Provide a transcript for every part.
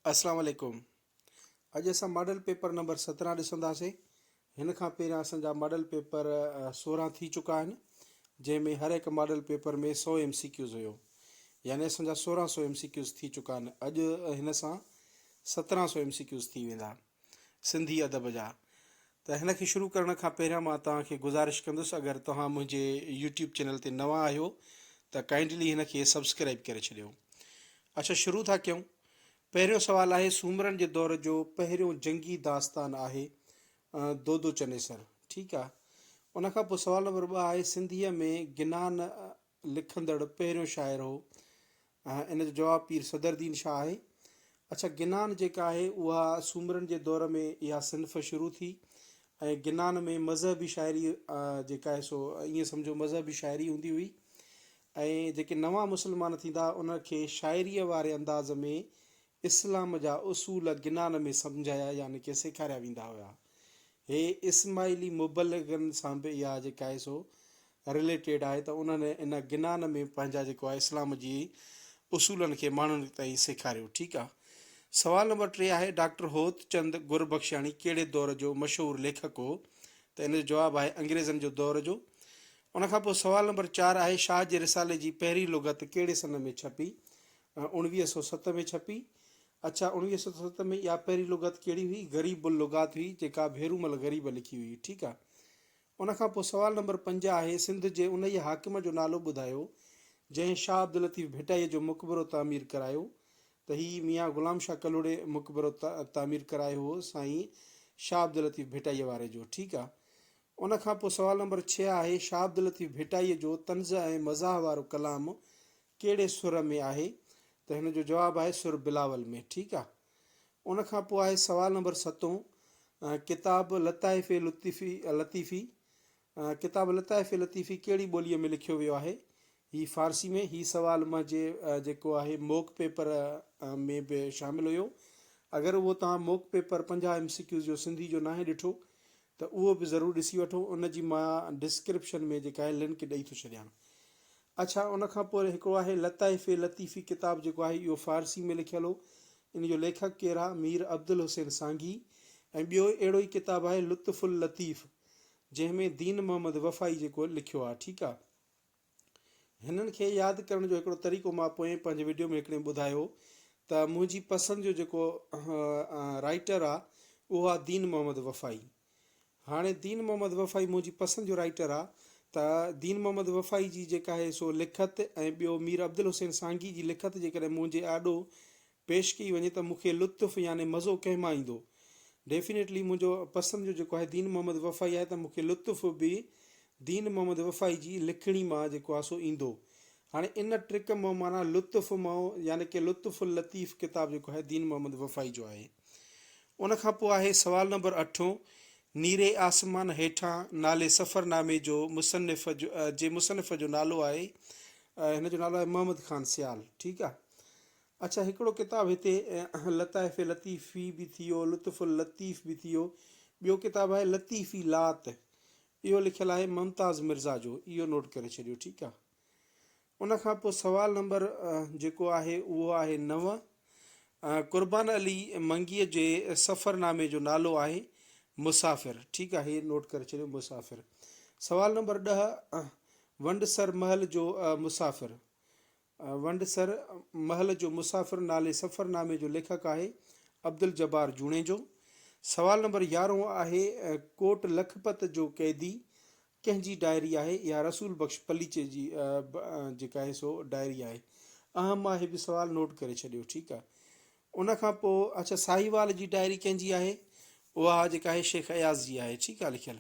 اسلام عليڪم اڄ اسان ماڊل پيپر نمبر 17 ڏسنداسين هن کان پهريان اسان جا ماڊل پيپر 16 ٿي چڪا آهن جنهن ۾ هر هڪ model paper ۾ 100 M C Qs هيو يعني اسان جا 1600 ايم سي ڪيوز ٿي چڪا آهن اڄ هن سان 1700 ايم سي ڪيوز ٿي ويندا سنڌي ادب جا ته هن کي شروع ڪرڻ کان پهريان مان توهان کي گذارش ڪندس اگر توهان منهنجي يوٽيوب چينل تي نوان آهيو ته ڪائنڊلي هن کي سبسڪرائب ڪري ڇڏيو اڇا شروع ٿا ڪيون. پهريون سوال آهي سومرن جي دور جو پهريون جنگي داستان آهي دودو چنيسر ٺيڪ آ. ان کان پوء سوال نمبر 2 آهي سنڌيء ۾ گنان لکندڙ پهريون شاعر هو ان جو جواب پير صدر الدين شاهه آهي. اڇا گنان جيڪا آهي اها سومرن جي دور ۾ اها صنف شروع ٿي ۽ گنان ۾ مذهبي شاعري جيڪا آهي سو ائين سمجهو مذهبي شاعري هوندي هئي ۽ جيڪي نوان مسلمان ٿيندا انهن کي شاعريء واري انداز ۾ اسلام جا اصول گنان ۾ سمجهايا يعني ڪي سيکاريا ويندا هيا. هي اسماعيلي مبلغن سان به اها جيڪا آهي سو رليٽيڊ آهي ته انهن ان گنان ۾ پنهنجا جيڪو آهي اسلام جي اصولن کي ماڻهن تائين سيکاريو. ٺيڪ آ. سوال نمبر 3 آهي ڊاڪٽر هوتچند گربخشاڻي ڪهڙي دور جو مشهور ليکڪ هو؟ ته ان جو جواب آهي انگريزن جو دور جو. ان کان پوء سوال نمبر 4 آهي، شاهه جي رسالي جي پهرين لغت ڪهڙي سن ۾ ڇپي؟ 1907 ۾ ڇپي. اڇا 1907 ۾ اها پهرين لغت ڪهڙي هئي؟ غريب اللغات هئي، جيڪا ڀيرومل غريب لکي هئي. ٺيڪ آ. ان کان پوء سوال نمبر 5 آهي، سنڌ جي انهيء حاڪم جو نالو ٻڌايو، جنهن شاهه عبداللطيف ڀٽائيء جو مقبرو تعمير ڪرايو؟ ته هي ميان غلام شاهه ڪلهوڙي مقبرو تعمير ڪرايو هو، سائين شاهه عبداللطيف ڀٽائيء واري جو. ٺيڪ آ. ان کان پوء سوال نمبر 6 آهي، شاهه عبداللطيف ڀٽائيء جو طنز ۽ مزاح وارو ڪلام ڪهڙي سر ۾ آهي؟ ته هن جو جواب آهي سر بلاول ۾. ٺيڪ آ. ان کان پوء آهي سوال نمبر ستون، ڪتاب لطائف لطيفي لطيفي ڪتاب لطائف لطيفي ڪهڙي ٻوليء ۾ لکيو ويو آهي؟ هي فارسي ۾. هي سوال منهنجي جيڪو آهي موڪ پيپر ۾ به شامل هيو. اگر اهو توهان موڪ پيپر 50 ايم سي ڪيوز جو سنڌي جو ناهي ڏٺو ته اهو به ضرور ڏسي وٺو ان جي مان ڊسڪرپشن ۾ جيڪا آهي لنڪ ڏئي ٿو ڇڏيان. اڇا ان کان پوء هڪڙو آهي لطائف لطيفي ڪتاب جيڪو آهي اهو فارسي ۾ لکيل هو ان جو ليکڪ ڪير آ مير عبدالحسين سانگي ۽ ٻيو اهڙو ئي ڪتاب آهي لطف اللطيف جنهن ۾ دين محمد وفائي جيڪو لکيو آ ٺيڪ آ. هنن کي ياد ڪرڻ جو هڪڙو طريقو مان پوئين پنهنجي وڊيو ۾ هڪڙي ٻڌايو ته منهنجي پسند جو جيڪو رائيٽر آ اهو آ دين محمد وفائي. هاڻي دين محمد وفائي منهنجي پسند جو رائيٽر آ ته دين محمد وفائي جي جيڪا آهي سو لکت ۽ ٻيو مير عبدالحسين سانگي جي لکت جيڪڏهن منهنجي آڏو پيش ڪئي وڃي ته مون کي لطف يعني مزو ڪنهن مان ايندو؟ ڊيفينيٽلي منهنجو پسند جو جيڪو آهي دين محمد وفائي آهي ته مون کي لطف به دين محمد وفائي جي لکڻي مان جيڪو آهي سو ايندو. هاڻي ان ٽرڪ مان معنيٰ لطف مان يعني ڪي لطف اللطيف ڪتاب جيڪو آهي دين محمد وفائي جو آهي. ان کان پوء آهي سوال نمبر اٺون نيري آسمان هيٺان نالي سفرنامي جو مصنف جي مصنف جو نالو آهي هن جو نالو آهي محمد خان سيال ٺيڪ آهي. اڇا هڪڙو ڪتاب هتي لطائف لطيفي به ٿي ويو لطف اللطيف به ٿي ويو ٻيو ڪتاب آهي لطيفي لات اهو لکيل آهي ممتاز مرزا جو اهو نوٽ ڪري ڇڏيو ٺيڪ آ ان کان پوء سوال نمبر جيڪو آهي اهو آهي 9 قربان علي منگيء جي سفرنامي جو نالو آهي مسافر ٺيڪ آ هي نوٽ ڪري ڇڏيو مسافر سوال نمبر 10 ونڊسر محل جو مسافر ونڊسر محل جو مسافر نالي سفرنامي جو ليکڪ آهي عبدالجبار جوڻيجو. سوال نمبر 11 آهي ڪوٽ لکپت جو قيدي ڪنهن جي ڊائري آهي؟ اها رسول بخش پليچي جي جيڪا آهي سو ڊائري آهي. اهم آهي به سوال نوٽ ڪري ڇڏيو ٺيڪ آهي. ان کان پوء اڇا ساهيوال جي ڊائري ڪنهن جي آهي؟ اها جيڪا آهي شيخ اياز جي آهي ٺيڪ آهي لکيل.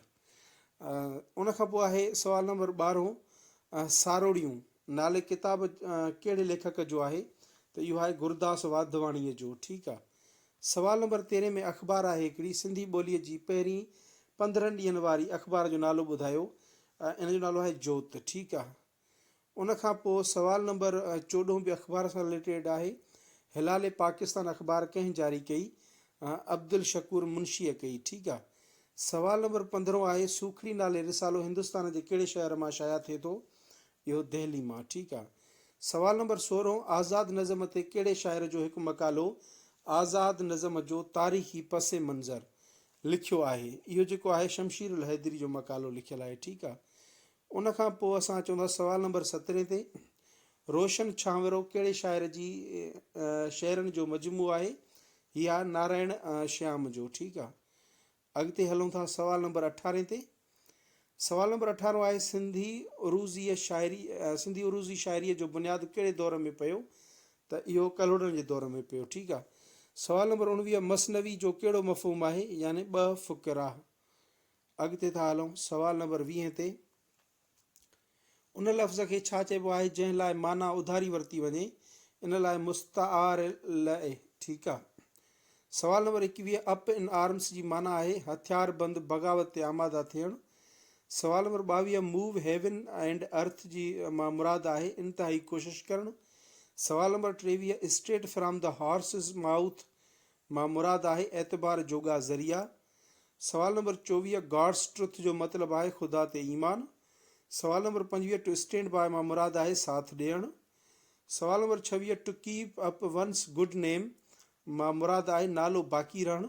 ان کان پوء آهي سوال نمبر 12 ساروڙيون نالي ڪتاب ڪهڙي ليکڪ جو آهي ته اهو آهي گرداس واڌواڻيء جو ٺيڪ آ. سوال نمبر 13 ۾ اخبار آهي هڪڙي سنڌي ٻوليء جي پهرين 15 ڏينهن واري اخبار جو نالو ٻڌايو ان جو نالو آهي جوت ٺيڪ آ. ان کان پوء سوال نمبر 14 به اخبار سان رليٽيڊ آهي هلال پاڪستان اخبار ڪنهن جاري ڪئي عبدالشڪور منشيء ڪئي ٺيڪ آ. سوال نمبر 15 آهي سوکڙي نالي رسالو هندستان جي ڪهڙي شهر مان شايع ٿئي ٿو اهو دهلي مان، ٺيڪ آ. سوال نمبر 16 آزاد نظم تي ڪهڙي شاعر جو هڪ مقالو آزاد نظم جو تاريخي پس منظر لکيو آهي. اهو جيڪو آهي شمشير الحيدري جو مقالو لکيل آهي ٺيڪ آ. ان کان پوء اسان اچون ٿا سوال نمبر سترهين تي. روشن ڇانورو ڪهڙي شاعر جي شعرن جو مجموعو آهي؟ هي آهي نارائڻ شيام جو ٺيڪ آ. اڳتي هلون ٿا سوال نمبر اٺارهين تي. سوال نمبر اٺارهون آهي سنڌي عروضيء شاعري سنڌي عروضي شاعريء جو بنياد ڪهڙي دور ۾ پيو؟ ته اهو ڪلهوڙن جي دور ۾ پيو ٺيڪ آ. سوال نمبر اڻويهه مثنوي جو ڪهڙو مفهوم آهي؟ يعني ٻه فقرا. اڳتي ٿا هلون سوال نمبر ويهين تي. ان لفظ کي ڇا چئبو آهي جنهن لاء معنيٰ اڌاري ورتي وڃي ان لاء مستعار لئه ٺيڪ آ. سوال نمبر 21 اپ ان آرمس جي معنيٰ آهي هٿيار بند بغاوت تي آماده ٿيڻ. سوال نمبر 22 موو هيون اينڊ ارٿ جي مان مراد آهي انتهائي ڪوشش ڪرڻ. سوال number 23 straight from the horse's mouth مان مراد آهي اعتبار جوڳا ذريعا. سوال نمبر 24 گاڊس ٽروٿ جو مطلب آهي خدا تي ايمان. سوال نمبر 25 ٽو اسٽينڊ باء مان مراد آهي ساٿ ڏيڻ. سوال number 26 to keep up one's good name مان مراد آهي نالو باقي رهڻ.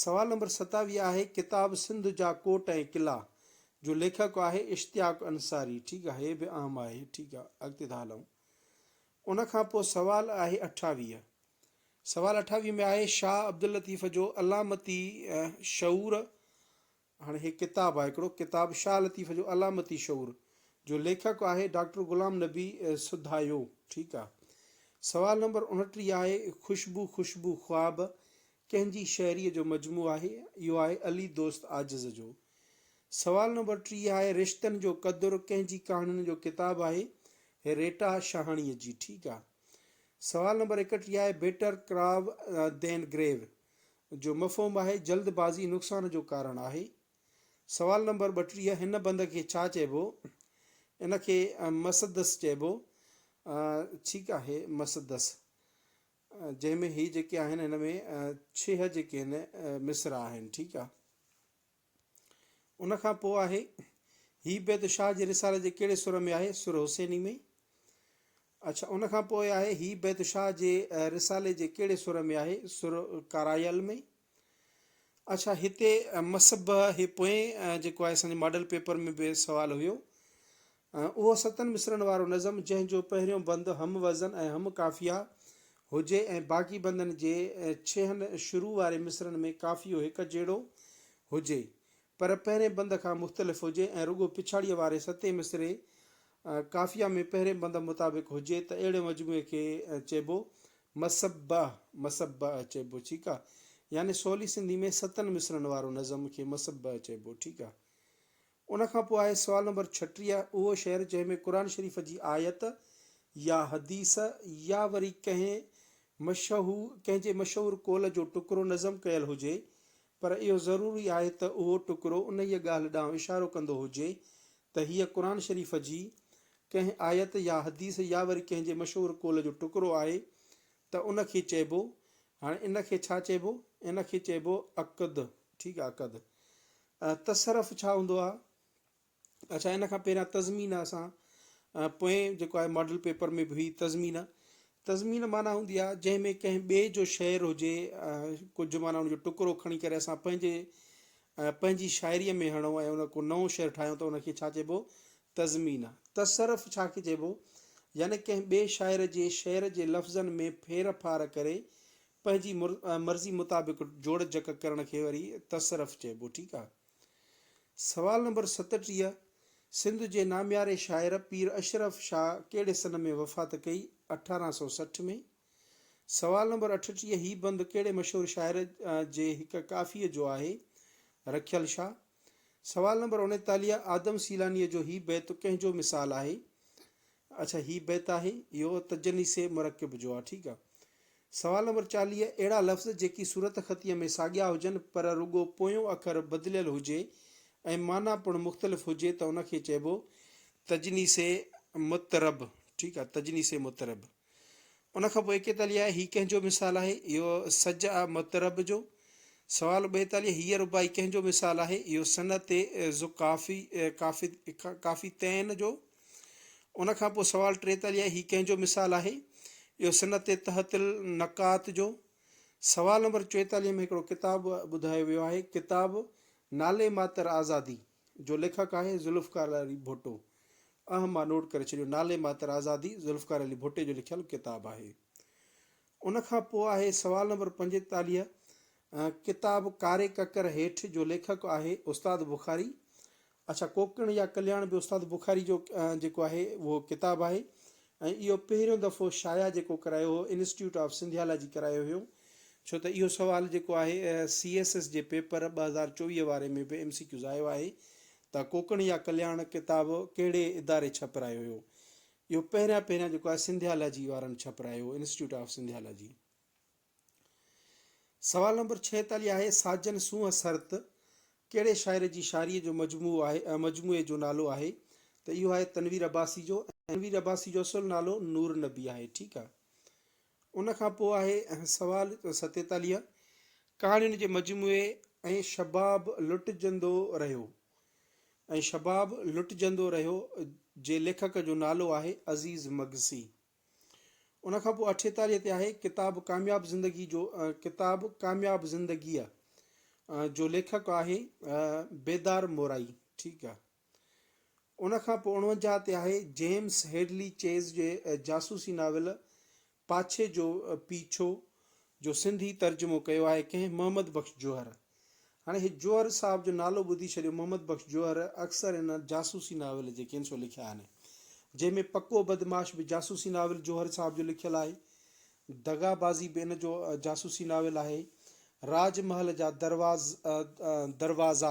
سوال نمبر 27 آهي ڪتاب سنڌ جا ڪوٽ ۽ قلعا جو ليکڪ آهي اشتياق انصاري ٺيڪ آهي هي به اهم آهي ٺيڪ آهي اڳتي ٿا هلون ان کان پوء سوال آهي 28 سوال 28 ۾ آهي شاهه عبداللطيف جو علامتي شعور هاڻي هي ڪتاب آهي هڪڙو ڪتاب شاهه لطيف جو علامتي شعور جو ليکڪ آهي ڊاڪٽر غلام نبي سڌايو ٺيڪ آ سوال نمبر 29 آهي خوشبو خوشبو خواب ڪنهن جي شاعريء جو مجموعو آهي اهو آهي علي دوست عاجز جو سوال نمبر 30 آهي رشتن جو قدر ڪنهن جي ڪهاڻين جو ڪتاب آهي هي ريٽا شاهاڻيء جي ٺيڪ آ سوال نمبر 31 آهي بيٽر ڪراو دين گريو جو مفهوم آهي جلد بازي نقصان جو ڪارڻ آهي. سوال نمبر 32 هن بند کي ڇا چئبو؟ ان کي مسدس چئبو. ٺيڪ آهي مسدس جنهن ۾ هي جيڪي آهن هن ۾ ڇهه جيڪي آهن مصرع آهن ٺيڪ آهي. ان کان پوء آهي هي بيت شاهه جي رسالي جي ڪهڙي سر ۾ آهي؟ سر حسيني ۾. اڇا ان کان پوء آهي هي بيت شاهه جي رسالي جي ڪهڙي سر ۾ آهي؟ سر ڪارايل ۾. اڇا هتي مسبه هي پوئين جيڪو آهي اسان جي ماڊل پيپر ۾ به سوال هيو اهو ستن مصرعن وارو نظم جنهن جو پهريون بند هم وزن ۽ هم قافيه هجي ۽ باقي بندن جي ڇهن شروع واري مصرعن ۾ قافيو هڪ جهڙو هجي پر پهرين بند کان مختلف هجي ۽ رڳو پڇاڙيء واري ستين مصرعي قافيه ۾ پهرين بند مطابق هجي ته اهڙي مجموعي کي چئبو مسبع، مسبع چئبو ٺيڪ آ يعني سولي سنڌي ۾ ستن مصرعن وارو نظم کي مسبع چئبو ٺيڪ آ. ان کان پوء آهي سوال نمبر 36 اهو شعر جنهن ۾ قرآن شريف جي آيت يا حديث يا وري ڪنهن مشهو ڪنهن جي مشهور قول جو ٽڪرو نظم ڪيل هجي پر اهو ضروري آهي ته اهو ٽڪرو انهيء ڳالهه ڏانهن اشارو ڪندو هجي ته هيء قرآن شريف جي ڪنهن آيت يا حديث يا وري ڪنهن جي مشهور قول جو ٽڪرو آهي ته ان کي چئبو هاڻي ان کي ڇا چئبو ان کي چئبو عقد ٺيڪ آهي عقد تصرف ڇا هوندو آهي؟ اڇا ان کان پهريان تضمين اسان پوئين جيڪو آهي ماڊل پيپر ۾ به هئي تضمين تضمين معنيٰ هوندي آهي جنهن ۾ ڪنهن ٻئي جو شعر هجي ڪجهه معنيٰ ان جو ٽڪرو کڻي ڪري اسان پنهنجي پنهنجي شاعريء ۾ هڻون ۽ ان ڪو نئون شعر ٺاهيون ته ان کي ڇا چئبو تضمين تصرف ڇا کي چئبو يعني ڪنهن ٻئي شاعر جي شعر جي لفظن ۾ ڦير ڦار ڪري پنهنجي مرضي مطابق جوڙ جڪ ڪرڻ کي وري تصرف چئبو ٺيڪ آ. سوال نمبر 37 سنڌ جي نامياري شاعر پير اشرف شاهه ڪهڙي سن ۾ وفات ڪئي 1860 ۾. سوال نمبر 38 هي بند ڪهڙي مشهور شاعر جي هڪ ڪافيء جو آهي رکيل شاهه. سوال نمبر 39 آدم سيلانيء جو هي بيت ڪنهن جو مثال آهي اڇا هي بيت آهي اهو تجنيس مرڪب جو آهي ٺيڪ آهي. سوال نمبر 40 اهڙا لفظ جيڪي صورتخطيء ۾ ساڳيا هجن پر رڳو پويون اکر بدليل هجي ۽ معنيٰ پڻ مختلف هجي ته ان کي چئبو تجنيس مضطرب ٺيڪ آهي تجنيس مضطرب. ان کان پوء 41 آهي هي ڪنهن جو مثال آهي اهو سجع مضطرب جو. سوال 42 هيء رباعي ڪنهن جو مثال آهي اهو صنعت ذوقافي ڪافي ڪافيتين جو. ان کان پوء سوال 43 آهي، هي ڪنهن جو مثال آهي؟ اهو صنعت تحت النقات جو. سوال نمبر 44 ۾ هڪڙو ڪتاب ٻڌايو ويو آهي، ڪتاب نالي ماتر آزادي جو ليکڪ آهي ذوالفقار علي ڀٽو. اهم آ نوٽ ڪري ڇڏيو نالي ماتر آزادي ذوالفقار علي ڀٽي جو لکيل ڪتاب آهي. ان کان پوء آهي سوال نمبر 45 ڪتاب ڪاري ڪڪر هيٺ جو ليکڪ آهي استاد بخاري. اڇا ڪوڪڻ يا ڪلياڻ به استاد بخاري جو جيڪو آهي اهو ڪتاب آهي ۽ اهو پهريون دفعو شايع جيڪو ڪرايو هو انسٽيٽيوٽ آف سنڌيالاجي ڪرايو هيو ڇو ته اهو سوال جيڪو آهي سي ايس ايس جي پيپر 2024 واري ۾ به ايم سي ڪيوز آيو آهي ته ڪوڪڻ يا ڪلياڻ ڪتاب ڪهڙي اداري ڇپرايو هيو اهو پهريان پهريان جيڪو آهي سنڌيالاجي وارن ڇپرايو هو انسٽيٽيوٽ آف سنڌيالاجي. سوال نمبر 46 آهي، ساجن سونهن سرت ڪهڙي شاعر جي شاعريء جو مجموعو آهي مجموعي جو نالو آهي ته اهو آهي تنوير عباسي جو ۽ تنوير عباسي جو اصل نالو نور نبي آهي ٺيڪ آهي ان کان پوء آهي سوال 47 ڪهاڻين جي مجموعي ۽ شباب لٽجندو رهيو ۽ شباب لٽجندو رهيو جي ليکڪ جو نالو آهي عزيز مگسي. ان کان پوء 48 تي آهي ڪتاب ڪامياب زندگي جو ڪتاب ڪامياب زندگيء جو ليکڪ آهي بيدار مورائي ٺيڪ آهي. ان کان پوء 49 تي آهي جيمس هيڊلي چيز جي جاسوسي ناول پاڇي جو پيڇو جو سنڌي ترجمو ڪيو آهي ڪنهن محمد بخش جوهر. هاڻي هي جوهر صاحب جو نالو ٻڌي ڇڏيو محمد بخش جوهر اڪثر هن جاسوسي ناول جيڪي آهن سو لکيا آهن جنهن ۾ پڪو بدمعاش به جاسوسي ناول جوهر صاحب جو لکيل آهي دغا بازي به ان جو جاسوسي ناول آهي راج محل جا درواز دروازا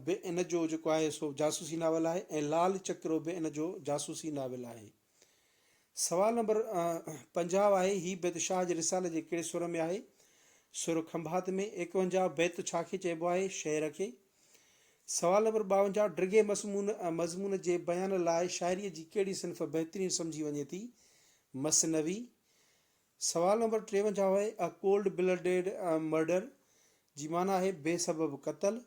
به ان جو جيڪو آهي سو جاسوسي ناول آهي ۽ لال چڪرو به ان جو جاسوسي ناول آهي. سوال نمبر 50 آهي، هي بيت شاهه جي رسالي جي ڪهڙي سر ۾ آهي؟ سر کنڀات ۾. 51 بيت ڇا کي چئبو آهي؟ شعر کي. سوال نمبر 52 ڊگهي مضمون مضمون جي بيان لاء شاعريء جي ڪهڙي صنف بهترين سمجهي وڃي ٿي؟ مثنوي. سوال نمبر 53 آهي، A Cold Blooded Murder جي معنيٰ آهي بي سبب قتل.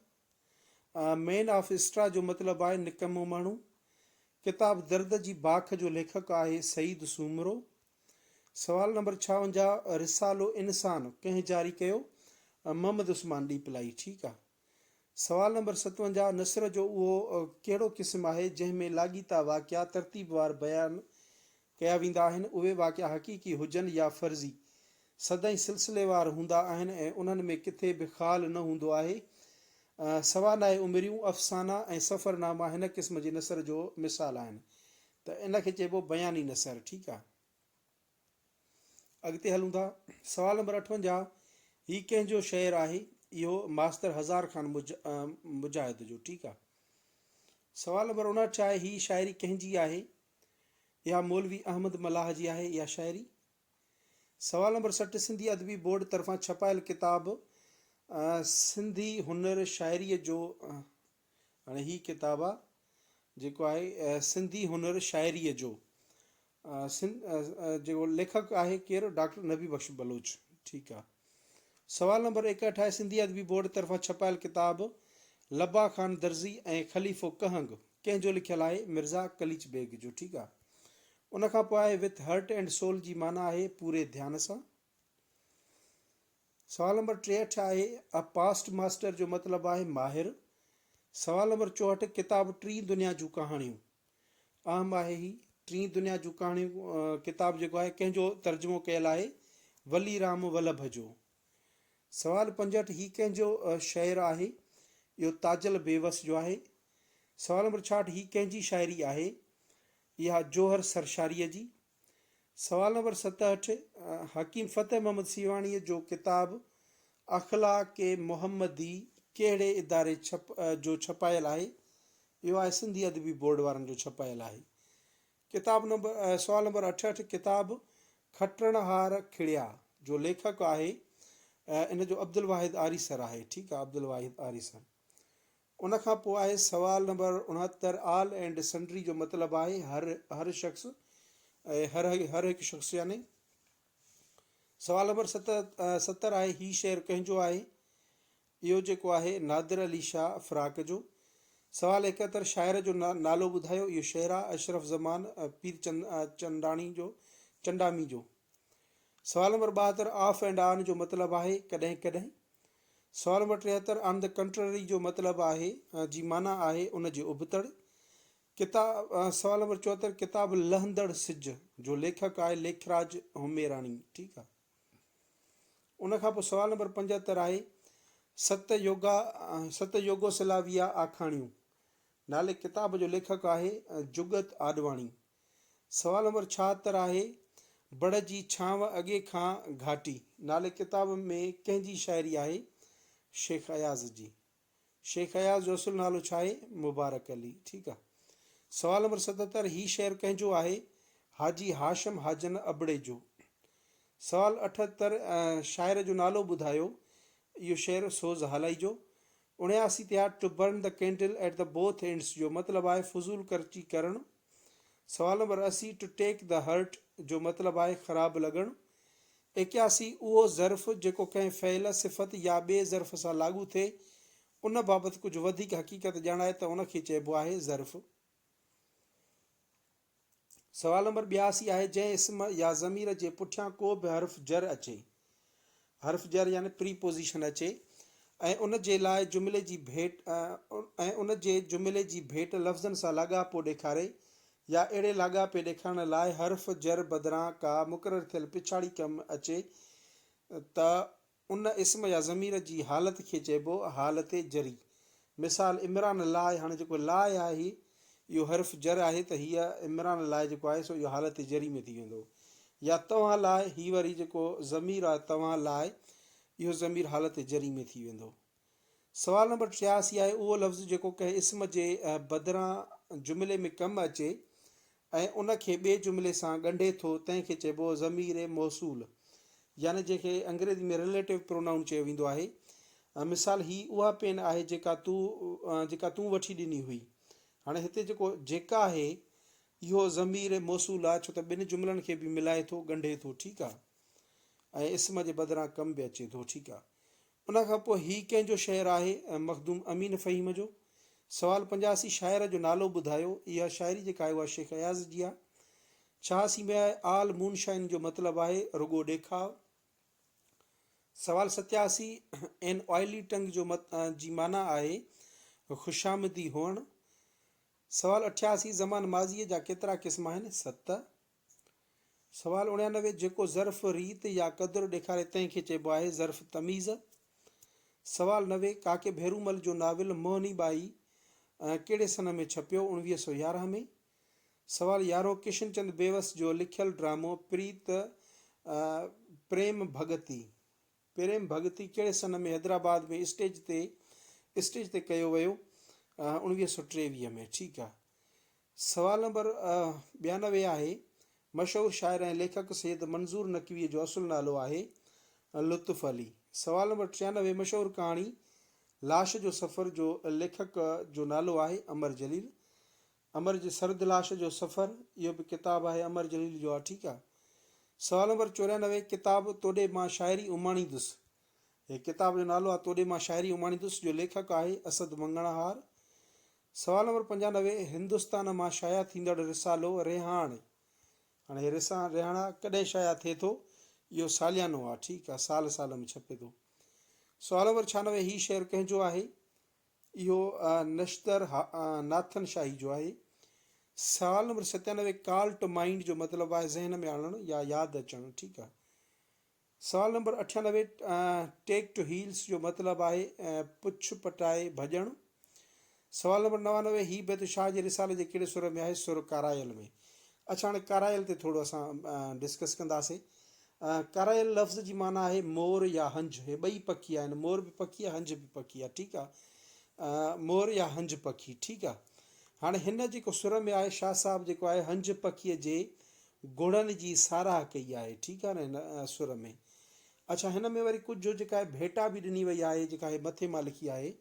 مين آف اسٽرا جو مطلب آهي نڪمو ماڻهو. ڪتاب درد جي باک جو ليکڪ آهي سعيد سومرو. سوال نمبر 56 رسالو انسان ڪنهن جاري ڪيو؟ محمد عثمان ڏيپلائي. ٺيڪ آ. سوال نمبر 57 نثر جو اهو ڪهڙو قسم آهي جنهن ۾ لاڳيتا واقعا ترتيبوار بيان ڪيا ويندا آهن، اهي واقعا حقيقي هجن يا فرضي، سدائين سلسليوار هوندا آهن ۽ انهن ۾ ڪٿي به خال نه هوندو آهي. سوانح عمريون، افسانا ۽ سفرناما هن قسم جي نثر جو مثال آهن ته ان کي چئبو بياني نثر. ٺيڪ آ. اڳتي هلون ٿا. سوال نمبر 58 هي ڪنهن جو شعر آهي؟ اهو ماستر هزار خان مجاهد جو. ٺيڪ آ. سوال نمبر 59 آهي هي شاعري ڪنهن جي آهي؟ اها مولوي احمد ملاح جي آهي اها شاعري. سوال نمبر 60 سنڌي ادبي بورڊ طرفان ڇپايل ڪتاب سنڌي هنر شاعريء جو هاڻي هي ڪتاب آ جيڪو آهي سنڌي هنر شاعريء جو جيڪو ليکڪ آهي ڪير ڊاڪٽر نبي بخش بلوچ ٺيڪ آ. سوال نمبر 61 آهي سنڌي ادبي بورڊ طرفان ڇپايل ڪتاب لبا خان درزي ۽ خليفو ڪهنگ ڪنهن جو لکيل آهي مرزا قليچ بيگ جو ٺيڪ آ ان کان پوء آهي وٿ هرٽ اينڊ سول جي معنيٰ آهي پوري ڌيان سان. سوال نمبر 63 آهي ا پاسٽ ماسٽر جو مطلب آهي ماهر. سوال نمبر 64 ڪتاب ٽين دنيا جون ڪهاڻيون اهم آهي هي ٽين دنيا جون ڪهاڻيون ڪتاب جيڪو آهي ڪنهن جو ترجمو ڪيل آهي ولي رام ولڀ جو. سوال 65 هي ڪنهن جو شعر آهي؟ اهو تاجل بيوس جو آهي. سوال نمبر 66 هي ڪنهن جي شاعري آهي؟ اها جوهر سرشاريء جي. سوال نمبر 67 حڪيم فتح محمد سيوهاڻيء جو ڪتاب اخلاق محمدي ڪهڙي اداري ڇپ جو ڇپايل آهي؟ اهو آهي سنڌي ادبي بورڊ وارن جو ڇپايل آهي. ڪتاب نمبر سوال نمبر 68 ڪتاب کٽڻهار کڙيا جو ليکڪ آهي ان جو عبدالواحد آريسر آهي ٺيڪ آهي عبدالواحد آريسر. ان کان پوء آهي سوال نمبر 69 آل اينڊ سنڊري جو مطلب آهي هر هر شخص ۽ هر هر هڪ شخص يعني. سوال نمبر 70 آهي هي شعر ڪنهن جو آهي؟ اهو جيڪو آهي نادر علي شاهه فراق جو. سوال 71 شاعر جو نالو ٻڌايو اهو شعر آهي اشرف زمان پير چنڊاڻي جو چنڊامي جو. سوال نمبر 72 آف اينڊ آن جو مطلب آهي ڪڏهن ڪڏهن. سوال نمبر 73 آن the ڪنٽرري جو مطلب آهي جي معنيٰ آهي ان جي ابتڙ. ڪتاب سوال نمبر 74 ڪتاب لهندڙ سج جو ليکڪ آهي ليکراج هميراڻي ٺيڪ آهي. ان کان پوء سوال نمبر 75 آهي ست يوگا ست يوگوسلاويا آکاڻيون نالي ڪتاب جو ليکڪ آهي جڳت آڏواڻي. سوال نمبر 76 آهي بڙ جي ڇانو اڳي کان گهاٽي نالي ڪتاب ۾ ڪنهن جي شاعري آهي؟ شيخ اياز جي. شيخ اياز جو اصل نالو ڇا آهي؟ مبارڪ علي. ٺيڪ آ. سوال نمبر 77 هي شعر ڪنهن جو آهي؟ حاجي هاشم حاجن ابڙي جو. سوال 78 شاعر جو نالو ٻڌايو؟ اهو شعر سوز هالائي جو. 79 تي آ To burn the candle at the both ends جو مطلب آهي فضول خرچي ڪرڻ. سوال number 80 To take the hurt جو مطلب آهي خراب لڳڻ. 81 اهو ظرف جيڪو ڪنهن فعل، صفت يا ٻئي ظرف سان لاڳو ٿئي، ان بابت ڪجهه وڌيڪ حقيقت ڄاڻائي ته ان کي چئبو آهي ظرف. سوال نمبر 82 آهي جنهن اسم يا ضمير جي پٺيان ڪو به حرف جر اچي، حرف جر يعني پري پوزيشن اچي ۽ ان جي لاء جملي جي ڀيٽ ۽ ان جي جملي جي ڀيٽ لفظن سان لاڳاپو ڏيکاري يا اهڙي لاڳاپي ڏيکارڻ لاء حرف جر بدران ڪا مقرر ٿيل پڇاڙي ڪم اچي ته ان اسم يا ضمير جي حالت کي چئبو حالت جري. مثال، عمران لاء، هاڻي جيڪو لاء آهي اهو حرف جر آهي ته هيء عمران لاء جيڪو آهي سو اهو حالت جري ۾ ٿي ويندو. يا توهان لاء، هي وري جيڪو ضمير آهي توهان لاء اهو ضمير حالت جري ۾ ٿي ويندو. سوال نمبر 86 آهي اهو لفظ جيڪو ڪنهن اسم جي بدران جملي ۾ ڪم اچي ۽ ان کي ٻئي جملي سان ڳنڍي ٿو تنهن کي چئبو ضمير موصول يعني جنهن کي انگريزي ۾ Relative Pronoun چيو ويندو آهي. مثال هي اها پين آهي جيڪا تو جيڪا تون وٺي ڏني هئي. هاڻي هتي جيڪو جيڪا آهي اهو ضمير موصول آهي ڇو ته ٻن جملن کي به ملائي ٿو ڳنڍي ٿو ٺيڪ آهي ۽ اسم جي بدران ڪم به اچي ٿو ٺيڪ آهي. ان کان پوء هي ڪنهن جو شعر آهي؟ مخدوم امين فهيم جو. سوال 85 شاعر جو نالو ٻڌايو. اها شاعري جيڪا آهي اها شيخ اياز جي آهي. 86 ۾ آهي آل مون شائن جو مطلب آهي رڳو ڏيکاء. سوال 87 اين آئلي ٽنگ جو جي معنيٰ آهي خوشامدي هئڻ. سوال 88 زمان ماضيء جا ڪيترا قسم آهن؟ ست. سوال 89 جيڪو ظرف ريت يا قدر ڏيکاري تنهن کي چئبو آهي ظرف تميز. سوال 90 ڪاڪي ڀيرومل جو ناول موهني ٻائي ڪهڙي سن ۾ ڇپيو؟ 1911 ۾. سوال 11 ڪشن چند بيوس جو لکيل ڊرامو پريت پريم ڀڳتي پريم ڀڳتي ڪهڙي سن ۾ حيدرآباد ۾ اسٽيج تي اسٽيج تي ڪيو ويو؟ 1923 ۾. ٺيڪ آ. سوال نمبر 92 آهي، مشهور شاعر ۽ ليکڪ سيد منظور نقويء جو اصل نالو آهي لطف علي. سوال نمبر 93 مشهور ڪهاڻي لاش جو سفر جو ليکڪ جو نالو آهي امر جليل. امر جي سرد لاش جو سفر اهو به ڪتاب آهي امر جليل جو آهي ٺيڪ آهي. سوال نمبر 94 ڪتاب توڏي مان شاعري اماڻيندس هي ڪتاب جو نالو آهي توڏي مان شاعري اماڻيندس جو ليکڪ آهي اسد مڱڻهار. سوال نمبر 95 هندستان مان شايع ٿيندڙ رسالو ريحاڻ هاڻي هي رسا ريحاڻا ڪڏهن شايع ٿئي ٿو؟ اهو ساليانو آهي ٺيڪ آهي سال سال ۾ ڇپي ٿو. سوال نمبر 96 هي شعر ڪنهن جو آهي؟ اهو نشتر ناٿن شاهي جو آهي. سوال نمبر 97 ڪال ٽو مائنڊ جو مطلب آهي ذهن ۾ آڻڻ يا ياد اچڻ ٺيڪ آهي. سوال نمبر 98 ٽيڪ ٽو هيلز جو مطلب آهي پڇ پٽائي ڀڄڻ. سوال نمبر 99 هي بيت شاهه جي رسالي جي ڪهڙي سر ۾ آهي؟ سر ڪارايل ۾. اڇا هاڻي ڪارايل تي ٿورو اسان ڊسڪس ڪنداسين. ڪارايل لفظ جي معنيٰ آهي مور يا هنج. هي ٻئي پکي آهن مور به پکي آهي هنج به پکي آهي ٺيڪ آهي. مور يا هنج پکي ٺيڪ آهي. هاڻي هن جيڪو سر ۾ آهي شاهه صاحب جيڪو آهي هنج پکيء جي گهوڙن جي ساراهه ڪئي آهي ٺيڪ آهي نه هن سر ۾ اڇا هن ۾ وري ڪجهه جيڪا آهي ڀيٽا به ڏني وئي آهي جيڪا هي مٿي مان لکي آهي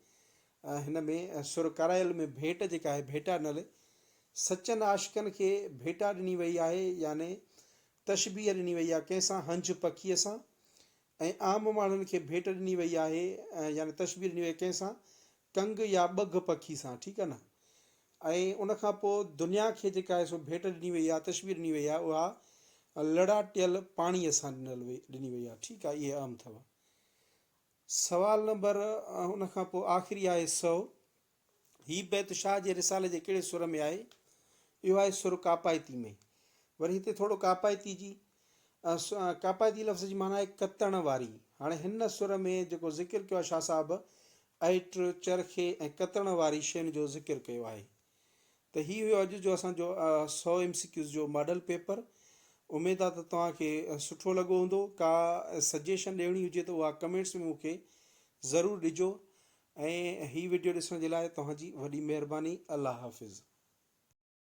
هن ۾ سر ڪارايل ۾ ڀيٽ جيڪا آهي ڀيٽا ڏنل سچن عاشقن کي ڀيٽا ڏني وئي آهي يعني تشبيهه ڏني وئي آهي ڪنهن سان هنج پکيء سان ۽ عام ماڻهن کي ڀيٽ ڏني وئي آهي يعني تشبيهه ڏني وئي آهي ڪنهن سان ڪنگ يا ٻگهه پکي سان ٺيڪ آهي نه ۽ ان کان پوء دنيا کي جيڪا آهي سو ڀيٽ ڏني وئي آهي تشبيهه ڏني وئي آهي اها لڙاٽيل پاڻيء سان ڏنل وئي ڏني وئي آهي. ٺيڪ آهي اهي اهم اٿو. سوال نمبر ان کان پوء آخري آهي سو هي بيت شاهه جي رسالي جي ڪهڙي سر ۾ آهي؟ اهو آهي سر ڪاپائتي ۾. وري هتي ٿورو ڪاپائتي جي ڪاپائتي لفظ جي معنيٰ آهي ڪتڻ واري. هاڻي هن سر ۾ جيڪو ذڪر ڪيو آهي شاهه صاحب ائٽ، چرخي ۽ ڪتڻ واري شين جو ذڪر ڪيو آهي. ته هي هيو اڄ جو اسان جو سو ايم سي ڪيوز جو ماڊل پيپر. اميد آ ته توهان کي سٺو لڳو هوندو. ڪا سجيشن ڏيڻي هجي ته اها ڪمينٽس ۾ مون کي ضرور ڏجو. ۽ هي وڊيو ڏسڻ جي لاء توهان جي وڏي مهرباني الله حافظ.